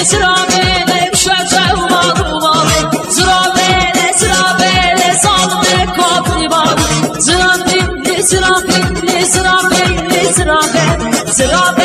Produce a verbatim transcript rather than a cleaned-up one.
Zirabêle şeşe û bar û barê. Zirabêle, zirabêle, zalme kaptî bar. Zirabêle, zirabêle, zirabêle, zirabe. Zirabe.